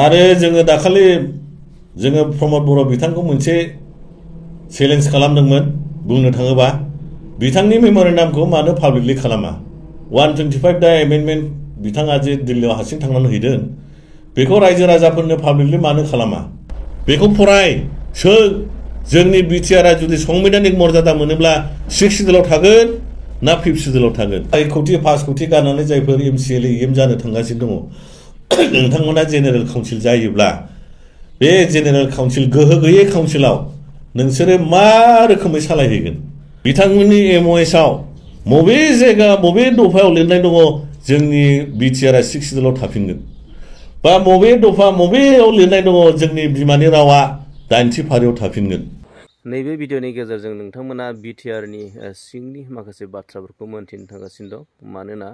आरो जोङो दाखालि जोङो प्रमद बर' बिथांखौ मोनसे चेलेन्ज खालामदोंमोन बुंनो थाङोबा बिथांनि मेम'रेन्डामखौ मानो पाब्लिकलि खालामा 125 दा एमेन्डमेन्ट बिथाङा जे दिल्लीयाव हारसिं थांनानै हैदों बेखौ रायजो राजाफोरनो पाब्लिकलि मानो खालामा बेखौ फराय सों जोंनि बिटिआरआ जुदि संबिधानिक मर्यादा मोनोब्ला 6 सिडुलाव थागोन ना 5 सिडुलाव थागोन 1 कोटि 5 कोटि गारनानै जायफोर एमसिएलए एम जानो थांगासिनो दङ नोंथांमोना जेनेरेल काउन्सिल जायोब्ला बे जेनेरेल काउन्सिल गोहो गैयै काउन्सिलाव नोंसोरो मा रोखोमै सालायहैगोन बिथांमोननि एमओएसआव बबे जायगा बबे दफायाव लिरनाय दङ जोंनि बिटिआरआ 6 सिडुलाव थाफिनगोन बा बबे दफा बबेयाव लिरनाय दङ जोंनि बिमानि रावा 8थि फारियाव थाफिनगोन नैबे भिडिअनि गेजेरजों नोंथांमोना बिटिआरनि सिंनि माखासे बाथ्राफोरखौ मोनथिनो थांगासिनो दं मानोना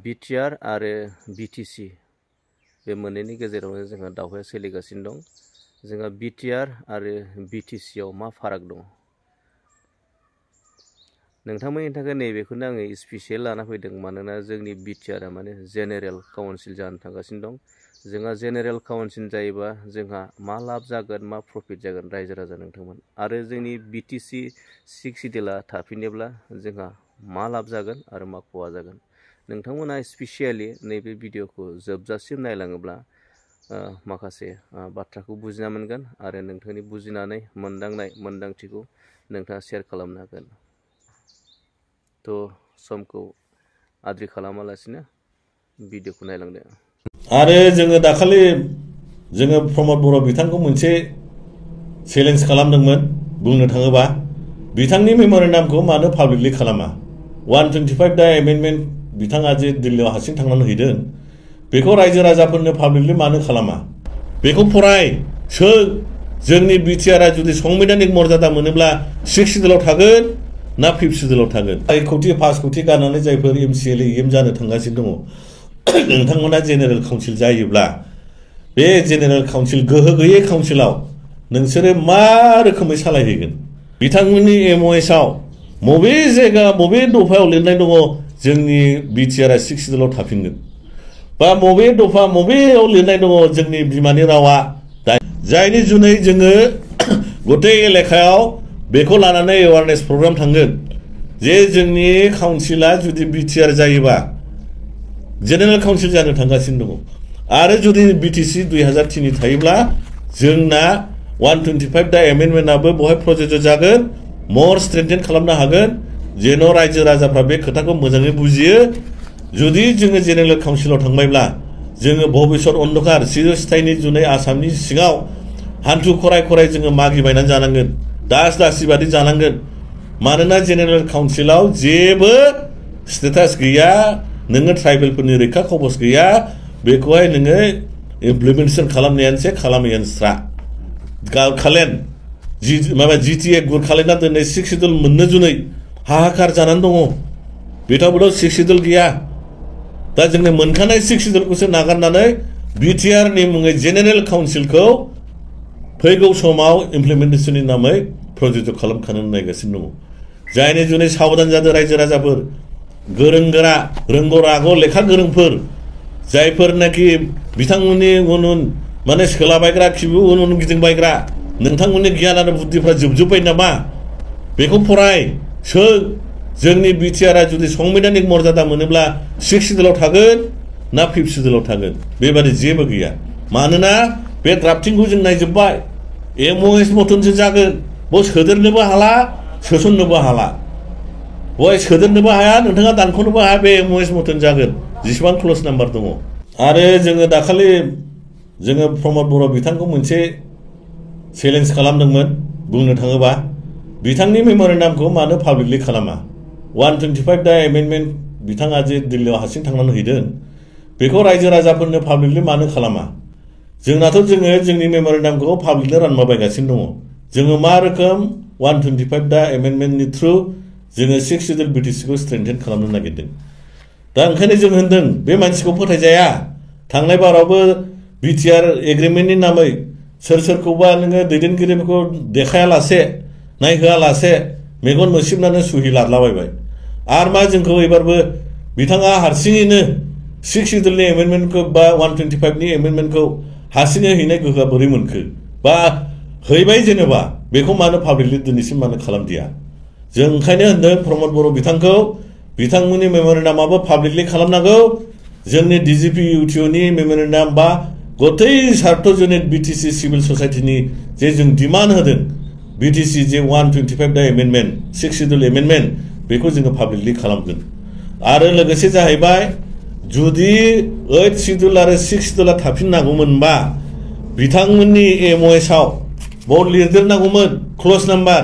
बिटिआर आरो बिटिसि बे मोननैनि गेजेरावनो जोंहा दावहाया सोलिगासिनो दं जोंहा बिटिआर आरो बिटिसिआव मा फाराग दं नोंथांमोननि थाखाय नैबेखौनो आङो स्पेसियेल लाना फैदों मानोना जोंनि बिटिआरआ माने जेनेरेल काउन्सिल जानो थांगासिनो दं जोंहा जेनेरेल काउन्सिल जायोबा जोंहा मा लाब जागोन मा प्रफिट जागोन रायजो राजा नोंथांमोन आरो जोंनि बिटिसि 6 सिडुला थाफिनोब्ला जोंहा मा लाब जागोन आरो मा खहा जागोन नोंथांमोना स्पेसियेलि नैबे भिडिअखौ जोबजासिम नायलाङोब्ला माखासे बाथ्राखौ बुजिना मोनगोन आरो नोंथांनि बुजिनानै मोनदांनाय मोनदांथिखौ नोंथाङा शेयार खालामनो हागोन थ' समखौ आद्रि खालामालासिनो भिडिअखौ नायलांदो आरो जोङो दाखालि जोङो प्रमद बर' बिथांखौ मोनसे चेलेन्ज खालामदोंमोन बुंनो थाङोबा बिथांनि मेम'रेन्डामखौ मानो पाब्लिकलि खालामा 125 दा एमेन्डमेन्ट बिथाङा जे दिल्लीयाव हारसिं थांनानै हैदों बेखौ रायजो राजाफोरनो पाब्लिकलि मानो खालामा बेखौ फराय सों जोंनि बिटिआरआ जुदि संबिधानिक मर्यादा मोनोब्ला 6 सिडुलाव थागोन ना 5 सिडुलाव थागोन 1 कोटि 5 कोटि गारनानै जायफोर एमसिएलए एम जानो थांगासिनो दङ नोंथांमोना जेनेरेल काउन्सिल जायोब्ला बे जेनेरेल काउन्सिल गोहो गैयै काउन्सिलाव नोंसोरो मा रोखोमै सालायहैगोन बिथांमोननि एमओएसआव बबे जायगा बबे दफायाव लिरनाय दङ जोंनि बिटिआरआ 6 सिडुलाव थाफिनगोन बा बबे दफा बबेयाव लिरनाय दङ जोंनि बिमानि रावा जायनि जुनै जोङो गथाय एलेकायाव बेखौ लानानै एवारनेस प्रग्राम थांगोन जे जोंनि काउन्सिला जुदि बिटिआर जायोबा जेनेरेल काउन्सिल जानो थांगासिनो दङ आरो जुदि बिटिसि 2003 थायोब्ला जोंना 125 दा एमेन्डमेन्टआबो बहाय प्रजेक्ट जागोन मर स्ट्रेंथेन खालामनो हागोन जेन' रायजो राजाफ्रा बे खोथाखौ मोजाङै बुजियो जुदि जोङो जेनेरेल काउन्सिलाव थांबायब्ला जोङो भबिष्यत अन्धकार सिरस्थायनि जुनै आसामनि सिङाव हान्थु खराय खराय जोङो मागिबायनानै जानांगोन दास दासि बादि जानांगोन मानोना जेनेरेल काउन्सिलाव जेबो स्टेटास गैया नोङो ट्राइबेलफोरनि रैखा खबस गैया बेखौहाय नोङो इमप्लिमेन्टेसन खालामनायानोसै खालामैयानोस्रा गारखालेन माबा जिटिए गुरखालेना दोननाय 6 सिडुल मोननो जुनै हाहाकार जानानै दङ बेथावबोथ' 6 सिडुल गैया दा जोंनो मोनखानाय 6 सिडुलखौसो नागारनानै बिटिआरनि मुङै जेनेरेल काउन्सिलखौ फैगौ समाव इमप्लिमेन्टेसननि नामै प्रजेक्ट खालामखानो नायगासिनो दङ जायनि जुनै साबधान जादों रायजो राजाफोर गोरों गोरा रोंगौ रागौ लेखा गोरोंफोर जायफोरनाखि बिथांमोननि उन उन माने सोलाबायग्रा खिबु उन उन गिदिंबायग्रा नोंथांमोननि गियान आरो बुद्धिफ्रा जोबजोब्बाय नामा बेखौ फराय सों जोंनि बिटिआरआ जुदि संबिधानिक मर्यादा मोनोब्ला 6 सिडुलाव थागोन ना 5 सिडुलाव थागोन बेबादि जेबो गैया मानोना बे ड्राफ्टिंखौ जों नायजोब्बाय एमओएस मथनसो जागोन बेयाव सोदेरनोबो हाला सोसननोबो हाला बय सोदेरनोबो हाया नोंथाङा दानख'नोबो हाया बे एमओएस मथन जागोन जेसेबां क्ल'ज नाम्बार दङ आरो जोङो दाखालि जोङो प्रमद बर' बिथांखौ मोनसे चेलेन्ज खालामदोंमोन बुंनो थाङोबा बिथांनि मेम'रेन्डामखौ मानो पाब्लिकलि खालामा 125 दा एमेन्डमेन्ट बिथाङा जे दिल्लीयाव हारसिं थांनानै हैदों बेखौ रायजो राजाफोरनो पाब्लिकलि मानो खालामा जोंनाथ' जोङो जोंनि मेम'रेन्डामखौ पाब्लिकनो रानलाबायगासिनो दङ जोङो मा रोखोम 125 दा एमेन्डमेन्टनि थ्रु जोङो 6 सिडुल बिटिसिखौ स्ट्रेंथेन खालामनो नागिरदों दा ओंखायनो जों होनदों बे मानसिखौ फोथायजाया थांनाय बारावबो बिटिआर एग्रिमेन्टनि नामै सोर सोरखौबा नोङो दैदेनगिरिफोरखौ देखायालासे नायहोआलासे मेगन मोसिबनानै सुहि लादलाबायबाय आरो मा जोंखौ एबारबो बिथाङा हारसिङैनो 6 शिड्यूलनि एमेन्डमेन्टखौ बा 125नि एमेन्डमेन्टखौ हारसिङै हैनाय गोहोआ बोरै मोनखो बा हैबाय जेनेबा बेखौ मानो पाब्लिकलि दिनैसिम मानो खालामदिया जों ओंखायनो होनदों प्रमद बर' बिथांखौ बिथांमोननि मेम'रेन्डामाबो पाब्लिकलि खालामनांगौ जोंनि डिजिपि इउटिअनि मेम'रेन्डाम बा गथै सार्वजनिक बिटिसि सिभिल ससाइटिनि जे जों डिमान्ड होदों बिटिसि जे 125 दा एमेन्डमेन्ट 6 शिड्यूल एमेन्डमेन्ट बेखौ जोङो पाब्लिकलि खालामगोन आरो लोगोसे जाहैबाय जुदि 8 शिड्यूल आरो 6 शिड्यूला थाफिननांगौमोनबा बिथांमोननि एमओएसआव बाव लिरदेरनांगौमोन क्लज नाम्बार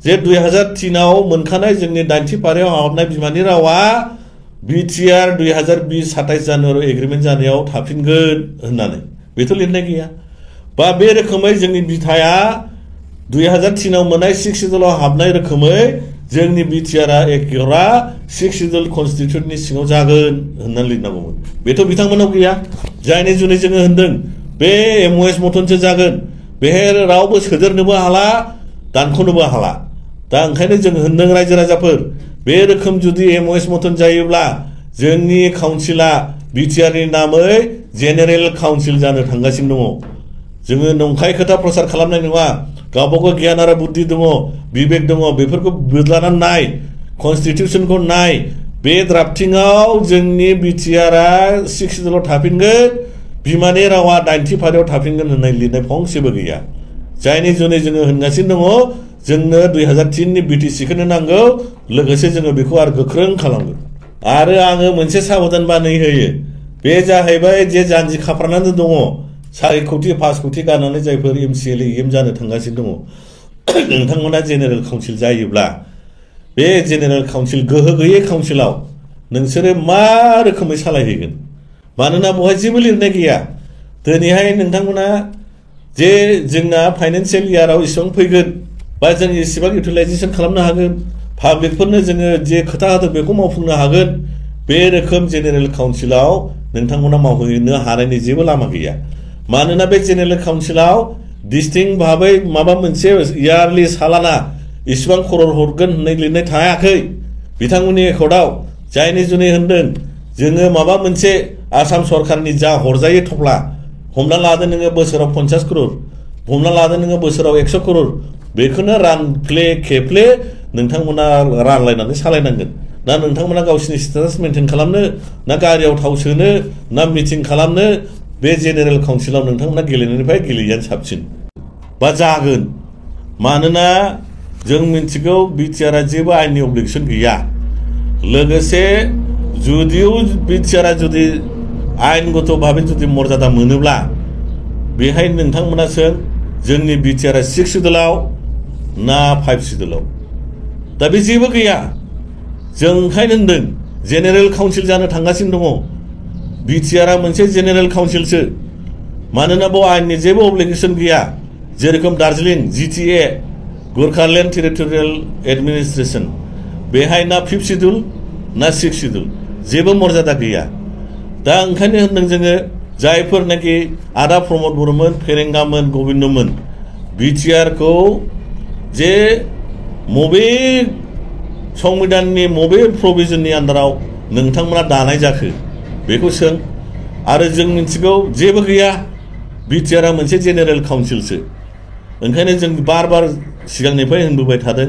जे 2003 आव मोनखानाय जोंनि 90 फारियाव हाबनाय बिमानि रावा बिटिआर 2020-27 जानुवारि एग्रिमेन्ट जानायाव थाफिनगोन होननानै बेथ' लिरनाय गैया बा बे रोखोमै जोंनि बिथाया 2003 आव मोननाय 6 शिड्यूलाव हाबनाय रोखोमै जोंनि बिटिआरआ एकेरा 6 शिड्यूल कन्स्टिटिउशननि सिङाव जागोन होननानै लिरनांगौमोन बेथ' बिथांमोनाव गैया जायनि जुनै जोङो होनदों बे एमओएस मथनसो जागोन बेहाय रावबो सोदेरनोबो हाला दानख'नोबो हाला दा ओंखायनो जों होनदों रायजो राजाफोर बे रोखोम जुदि एमओएस मथन जायोब्ला जोंनि काउन्सिला बिटिआरनि नामै जेनेरेल काउन्सिल जानो थांगासिनो दङ जोङो नंखाय खोथा प्रसार खालामनाय नङा गावबागाव गियान आरो बुद्धि दङ बिबेक दङ बेफोरखौ बोदलानानै नाय कन्स्टिटिउशनखौ नाय बे ड्राफ्टिंआव जोंनि बिटिआरआ 6 शिड्यूलाव थाफिनगोन बिमानि रावा 90 फारियाव थाफिनगोन होननाय लिरनाय फंसेबो गैया जायनि जुनै जोङो होनगासिनो दङ जोंनो 2003 नि बिटिसिखौनो नांगौ लोगोसे जोङो बेखौ आरो गोख्रों खालामगोन आरो आङो मोनसे साबधान बानाय होयो बे जाहैबाय जे जानजि खाफ्रानानै दङ 4 कोटि 5 कोटि गारनानै जायफोर एमसिएल एम जानो थांगासिनो दङ नोंथांमोना जेनेरेल काउन्सिल जायोब्ला बे जेनेरेल काउन्सिल गोहो गैयै काउन्सिलाव नोंसोरो मा रोखोमै सालायहैगोन मानोना बहाय जेबो लिरनाय गैया दिनैहाय नोंथांमोना जे जोंना फाइनान्सियेल इयाराव इसेबां फैगोन बा जों इसेबां इउटिलाइजेसन खालामनो हागोन पाब्लिकफोरनो जोङो जे खोथा होदों बेखौ मावफुंनो हागोन बे रोखोम जेनेरेल काउन्सिलाव नोंथांमोना मावहैनो हानायनि जेबो लामा गैया मानोना बे जेनेरेल काउन्सिलाव डिस्टिंक्ट भाबै माबा मोनसे इयारलि सालाना इसेबां खरर हरगोन होननाय लिरनाय थायाखै बिथांमोननि एकर्डआव जायनि जुनै होनदों जोङो माबा मोनसे आसाम सरकारनि जा हरजायो थफ्ला हमना लादो नोङो बोसोराव 50 करोड़ हमना लादो नोङो बोसोराव 100 करोड़ बेखौनो रानफ्ले खेफ्ले नोंथांमोना रानलायनानै सालायनांगोन ना नोंथांमोना गावसिनि स्टेटास मेनटेन खालामनो ना गारियाव थाव सोनो ना मिटिं खालामनो बे जेनेरेल काउन्सिलाव नोंथांमोना गेलेनायनिफ्राय गेलेयैयानो साबसिन बा जागोन मानोना जों मिन्थिगौ बिटिआरआ जेबो आइननि अब्लिगेसन गैया लोगोसे जुदिও बिटिआरआ जुदि आइनगत भाबै जुदि मर्यादा मोनोब्ला बेहाय नोंथांमोना सों जोंनि बिटिआरआ 6 शिड्यूलाव ना 5 शिड्यूलाव दा बे जेबो गैया जों ओंखायनो होनदों जेनेरेल काउन्सिल जानो थांगासिनो दङ बिटिआरआ मोनसे जेनेरेल काउन्सिलसो मानोना बेयाव आइननि जेबो अब्लिगेसन गैया जेरखम दार्जिलिं जिटिए गोरखालेन्ड टेरिटरियेल एडमिनिस्ट्रेशन बेहाय ना 5 शिड्यूल ना 6 शिड्यूल जेबो मर्यादा गैया दा ओंखायनो होनदों जोङो जायफोरनाखि आदा प्रमद बर'मोन फेरेंगामोन गबिन्दमोन बिटिआरखौ जे मबे संबिधाननि मबे प्रभिजननि आन्दाराव नोंथांमोना दानाय जाखो बेखौ सों आरो जों मिन्थिगौ जेबो गैया बिटिआरआ मोनसे जेनेरेल काउन्सिलसो ओंखायनो जों बार बार सिगांनिफ्राय होनबोबाय थादों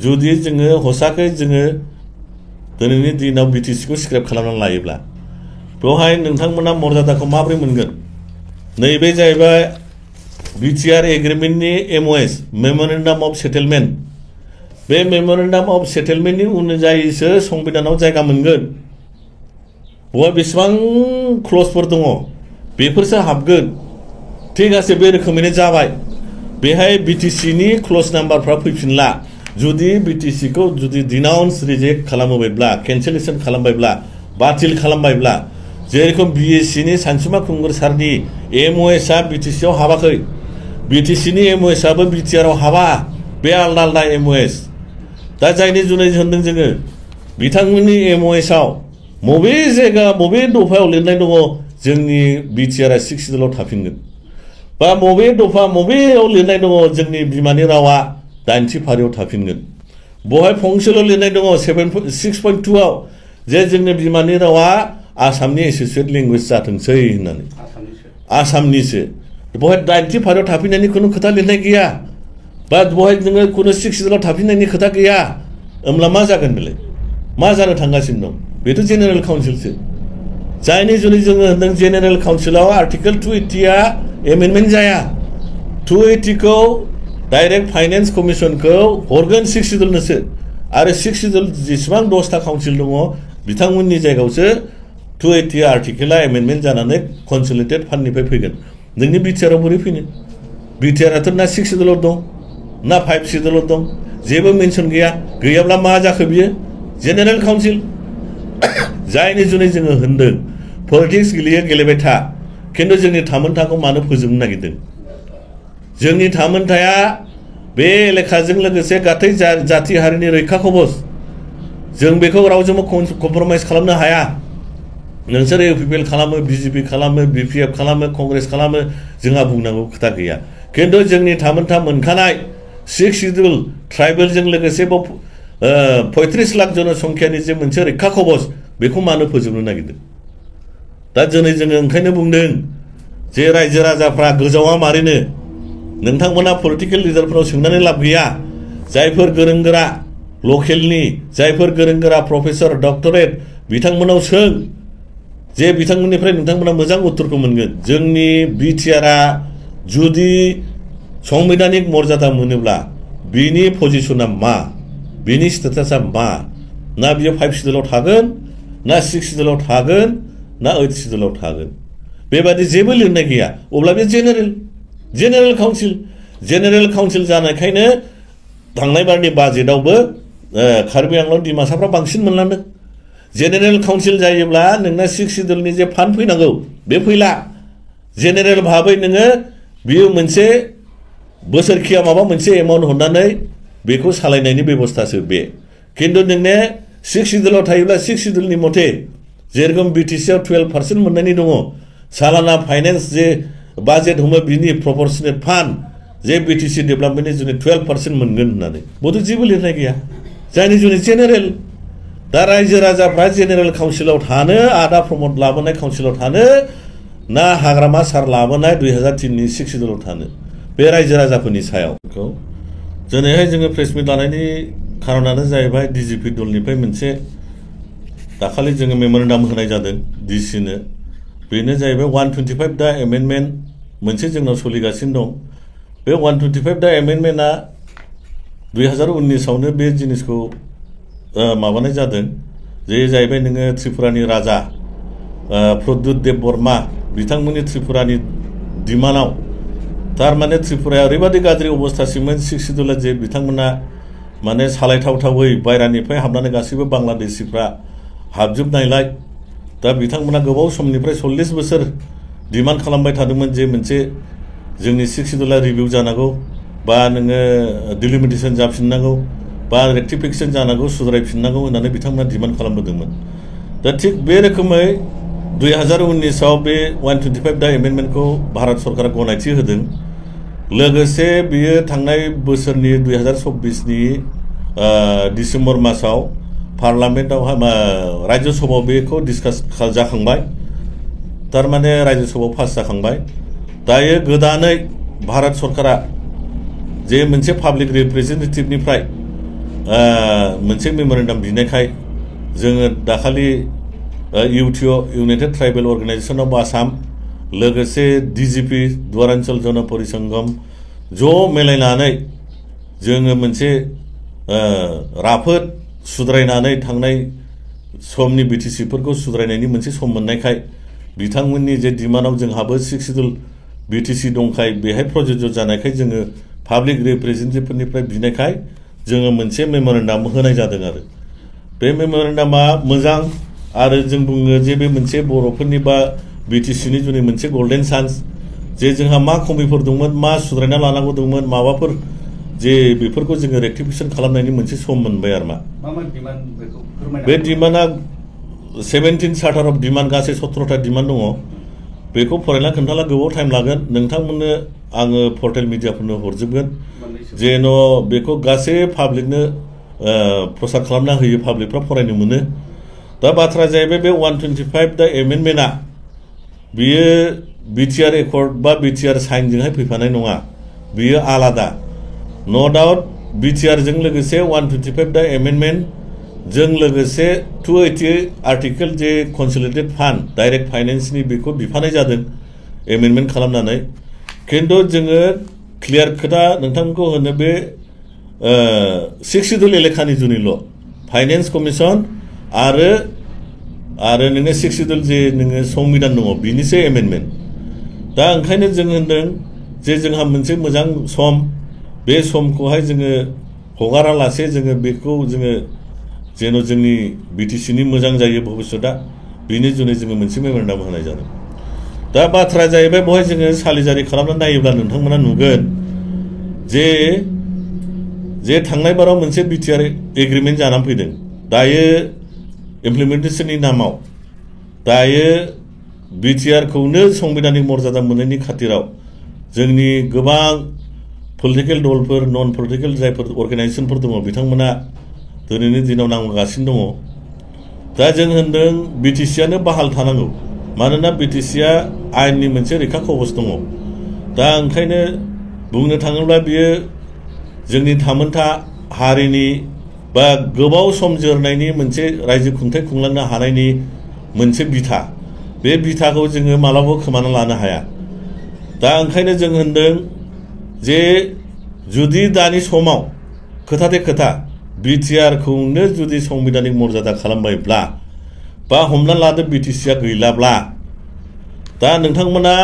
जुदि जोङो हसाखै जोङो दिनैनि दिनाव बिटिसिखौ स्क्रेप खालामनानै लायोब्ला बेवहाय नोंथांमोना मर्यादाखौ माबोरै मोनगोन नैबे जाहैबाय बिटिआर एग्रिमेन्टनि एमओएस मेमोरेन्डाम अफ सेटेलमेन्ट बे मेमोरेन्डाम अफ सेटेलमेन्टनि अनुजायैसो संबिधानाव जायगा मोनगोन बेवहाय बेसेबां क्लजफोर दङ बेफोरसो हाबगोन ठीक आसे बे रोखोमैनो जाबाय बेहाय बिटिसिनि क्लज नाम्बारफ्रा फैफिनला जुदि बिटिसिखौ जुदि डिनाउन्स रिजेक्ट खालामोबायब्ला केन्सेलेसन खालामबायब्ला बातिल खालामबायब्ला जेरखम बिएससिनि सानसुमा खुंगुर सारनि एमओएसआ बिटिसिआव हाबाखै बिटिसिनि एमओएसआबो बिटिआरआव हाबा बे आलदा आलदा एमओएस दा जायनि जुनै होनदों जोङो बिथांमोननि एमओएसआव मबे जायगा मबे दफायाव लिरनाय दङ जोंनि बिटिआरआ 6 शिड्यूलाव थाफिनगोन बा मबे दफा मबेयाव लिरनाय दङ जोंनि बिमानि रावा 90 फारियाव थाफिनगोन बहाय फंसेल' लिरनाय दङ 6.2 आव जे जोंनि बिमानि रावा आसामनि एसोसिएट लेंगुवेज जाथोंसै होननानै आसामनिसो बहाय 90 फारियाव थाफैनायनि खुनु खोथा लिरनाय गैया बा बहाय नोङो खुनु 6 सिडुलाव थाफैनायनि खोथा गैया होमब्ला मा जागोन बेलाय मा जानो थांगासिनो दं बेथ' जेनेरेल काउन्सिलसो जायनि जुनै जोङो होनदों जेनेरेल काउन्सिलाव आर्टिकेल 280 आ एमेन्डमेन्ट जाया 280 खौ डाइरेक्ट फाइनेन्स कमिसनखौ हरगोन 6 सिडुलनोसो आरो 6 सिडुल जेसेबां 10टा काउन्सिल दङ बिथांमोननि जायगायावसो 280 आर्टिकेला एमेन्डमेन्ट जानानै कनसोलिडेटेड फान्डनिफ्राय फैगोन नोंनि बिटिआरआव बोरै फैनो बिटिआरआथ' ना 6 सिडुलाव दं ना 5 सिडुलाव दं जेबो मेनसन गैया गैयाब्ला मा जाखो बियो जेनेरेल काउन्सिल जायनि जुनै जोङो होनदों पलिटिक्स गेलेबाय था खिन्थु जोंनि थामोनथाखौ मानो फोजोबनो नागिरदों जोंनि थामोनथाया बे एलेखाजों लोगोसे गासै जाथि हारिनि रैखा कबच जों बेखौ रावजोंबो कमप्रमाइज खालामनो हाया नोंसोर इउपिपिएल खालामो बिजेपि खालामो बिपिएफ खालामो कंग्रेस खालामो जोंहा बुंनांगौ खोथा गैया खिन्थु जोंनि थामोनथा मोनखानाय 6 सिडुल ट्राइबेलजों लोगोसे 35 लाख जनसंख्यानि जे मोनसे रैखा कबच बेखौ मानो फोजोबनो नागिरदों दा दिनै जोङो ओंखायनो बुंदों जे रायजो राजाफ्रा गोजावा मारैनो नोंथांमोना पलिटिकेल लिडारफोराव सोंनानै लाब गैया जायफोर गोरों गोरा लकेलनि जायफोर गोरों गोरा प्रफेसर डक्टरेट बिथांमोनाव सों जे बिथांमोननिफ्राय नोंथांमोना मोजां उत्तरखौ मोनगोन जोंनि बिटिआरआ जुदि संबिधानिक मर्यादा मोनोब्ला बिनि पजिशना मा बिनि स्टेटासा मा ना बियो 5 सिडुलाव थागोन ना 6 सिडुलाव थागोन ना 8 सिडुलाव थागोन बेबादि जेबो लिरनाय गैया अब्ला बे जेनेरेल काउन्सिल जानायखायनो थांनाय बारनि बाजेटआवबो कार्बि आंलं डिमासाफ्रा बांसिन मोनलांदों जेनेरेल काउन्सिल जायोब्ला नोंना 6 सिडुलनि जे फान्ड फैनांगौ बे फैला जेनेरेल भाबै नोङो बियो मोनसे बोसोरखिया माबा मोनसे एमाउन्ट हरनानै बेखौ सालायनायनि बेबस्थासो बे खिन्थु नोंने 6 सिडुलाव थायोब्ला 6 सिडुलनि मथे जेरखम बिटिसिआव 12% मोननायनि दङ सालाना फाइनेन्स जे बाजेट हमो बिनि प्रपर्शनेट फान्ड जे बिटिसि डेभेलपमेन्टनि जुनै 12% मोनगोन होननानै बथ' जेबो लिरनाय गैया जायनि जुनै जेनेरेल दा रायजो राजाफ्रा जेनेरेल काउन्सिलाव थानो आदा प्रमद लाबोनाय काउन्सिलाव थानो ना हाग्रामा सार लाबोनाय 2003नि 6 सिडुलाव थानो बे रायजो राजाफोरनि सायाव दिनैहाय जोङो प्रेस मिट लानायनि खारनानो जाहैबाय डिजिपि दलनिफ्राय मोनसे दाखालि जोङो मेम'रेन्डाम होनाय जादों डिसिनो बेनो जाहैबाय 125 दा एमेन्डमेन्ट मोनसे जोंनाव सोलिगासिनो दं बे 125 दा एमेन्डमेन्टआ 2019आवनो बे जिनिसखौ माबानाय जादों जे जाहैबाय नोङो त्रिपुरानि राजा प्रद्युत देब बर्मा बिथांमोननि त्रिपुरानि डिमान्डआव थारमाने त्रिपुराया ओरैबादि गाज्रि अबस्थासिममोन 6 सिडुला जे बिथांमोना माने सालायथावथावै बायरानिफ्राय हाबनानै गासैबो बांलादेशिफ्रा हाबजोबनायलाय दा बिथांमोना गोबाव समनिफ्राय 40 बोसोर डिमान्ड खालामबाय थादोंमोन जे मोनसे जोंनि 6 सिडुला रिभिउ जानांगौ बा नोङो डिलिमिटेसन जाफिननांगौ बा रेक्टिफिकेसन जानांगौ सुद्रायफिननांगौ होननानै बिथांमोना डिमान्ड खालामबोदोंमोन दा थिग बे रोखोमै 2019आव बे 125 दा एमेन्डमेन्टखौ भारत सरकारा गनायथि होदों लोगोसे बियो थांनाय बोसोरनि 2024नि डिसेम्बर मासाव पार्लामेन्टआवहाय राज्य सभायाव बेखौ डिसकास जाखांबाय थारमाने राज्य सभायाव पास जाखांबाय दायो गोदानै भारत सरकारा जे मोनसे पाब्लिक रिप्रेजेन्टेटिभनिफ्राय मोनसे मेम'रेन्डाम बिनायखाय जोङो दाखालि UTOA united tribal organisation of Assam लोगोसे डिजिपि द्वारान्चल जन परिसंगम ज' मिलायनानै जोङो मोनसे राफोद सुद्रायनानै थांनाय समनि बिटिसिफोरखौ सुद्रायनायनि मोनसे सम मोननायखाय बिथांमोननि जे डिमान्डआव जोंहाबो 6 सिडुल बिटिसि दंखाय बेहाय प्रযোज्य जानायखाय जोङो पाब्लिक रिप्रेजेन्टेटिभफोरनिफ्राय बिनायखाय जोङो मोनसे मेम'रेन्डाम होनाय जादों आरो बे मेम'रेन्डामा मोजां आरो जों बुङो जे बे मोनसे बर'फोरनि बा बिटिसिनि जुनै मोनसे गल्डेन चान्स जे जोंहा मा खमिफोर दंमोन मा सुद्रायना लानांगौ दंमोन माबाफोर जे बेफोरखौ जोङो रेक्टिफिकेसन खालामनायनि मोनसे सम मोनबाय आरो बे डिमान्डआ 17 चार्टार अफ डिमान्ड गासै 17टा डिमान्ड दङ बेखौ फरायना खोन्थाला गोबाव टाइम लागोन नोंथांमोननो आङो पर्टेल मिडियाफोरनो हरजोबगोन जेन' बेखौ गासै पाब्लिकनो प्रसार खालामना होयो पाब्लिकफ्रा फरायनो मोनो दा बाथ्राया जाहैबाय बे 125 दा एमेन्डमेन्टआ बियो बिटिआर एकर्ड बा बिटिआर साइनजोंहाय फैफानाय नङा, बियो आलादा। नो डाउट बिटिआरजों लोगोसे 125 दा एमेन्डमेन्टजों लोगोसे 280 आर्टिकेल जे कनसोलिडेटेड फान्ड डाइरेक्ट फाइनेन्सनि बेखौ बिफानाय जादों एमेन्डमेन्ट खालामनानै। खिन्थु जोङो क्लियार खोथा नोंथांमोनखौ होनो बे 6 सिडुल एलेखानि जुनिल' फाइनेन्स कमिसन आरो नोङो 6 सिडुल जे नोङो संबिधान दङ बिनिसो एमेन्डमेन्ट। दा ओंखायनो जों होनदों जे जोंहा मोनसे मोजां सम, बे समखौहाय जोङो हगारालासे जोङो बेखौ जोङो जेन' जोंनि बिटिसिनि मोजां जायो भबिष्यतआ, बिनि जुनै जोङो मोनसे मेम'रेन्डाम होनाय जादों। दा बाथ्राया जाहैबाय बेवहाय जोङो सालिजारि खालामनानै नायोब्ला नोंथांमोना नुगोन जे थांनाय बाराव मोनसे बिटिआर एग्रिमेन्ट जानानै फैदों। दायो इमप्लिमेन्टेसननि नामाव दायो बिटिआरखौनो संबिधानिक मर्यादा मोननायनि खाथिराव जोंनि गोबां पलिटिकेल दलफोर, नन पलिटिकेल जायफोर अर्गानाइजेसनफोर दङ बिथांमोना दिनैनि दिनाव नांगासिनो दङ। दा जों होनदों बिटिसिआनो बाहाल थानांगौ, मानोना बिटिसिआ आयेननि मोनसे रैखा कवच दङ। दा ओंखायनो बुंनो थाङोब्ला बियो जोंनि थामोनथा हारिनि बा गोबाव सम जोरनायनि मोनसे रायजो खुंथाय खुंलांनो हानायनि मोनसे बिथा, बे बिथाखौ जोङो मालाबाबो खोमाना लानो हाया। दा ओंखायनो जों होनदों जे जुदि दानि समाव खोथाथे खोथा बिटिआरखौनो जुदि संबिधानिक मर्यादा खालामबायब्ला बा हमना लादो बिटिसिआ गैलाब्ला, दा नोंथांमोना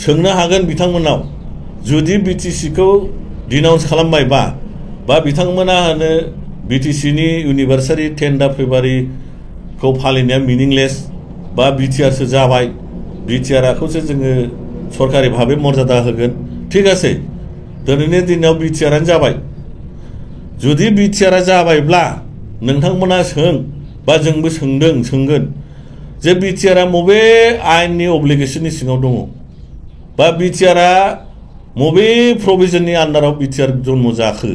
सोंनो हागोन बिथांमोनाव, जुदि बिटिसिखौ डिनाउन्स खालामबायबा बा बिथांमोना होनो बिटिसिनि इउनिभार्सेलि 10 फेब्रुवारिखौ फालिनाया मिनिंलेस बा बिटिआरसो जाबाय, बिटिआरखौसो जोङो सरकारि भाबै मर्यादा होगोन। ठीक আছে, दिनैनि दिनाव बिटिआरानो जाबाय। जुदि बिटिआरा जाबायब्ला नोंथांमोना सों बा जोंबो सोंगोन जे बिटिआरा बबे आयेननि अब्लिगेसननि सिङाव दङ बा बिटिआरा बबे प्रभिजननि आन्डाराव बिटिआर जन्म जाखो।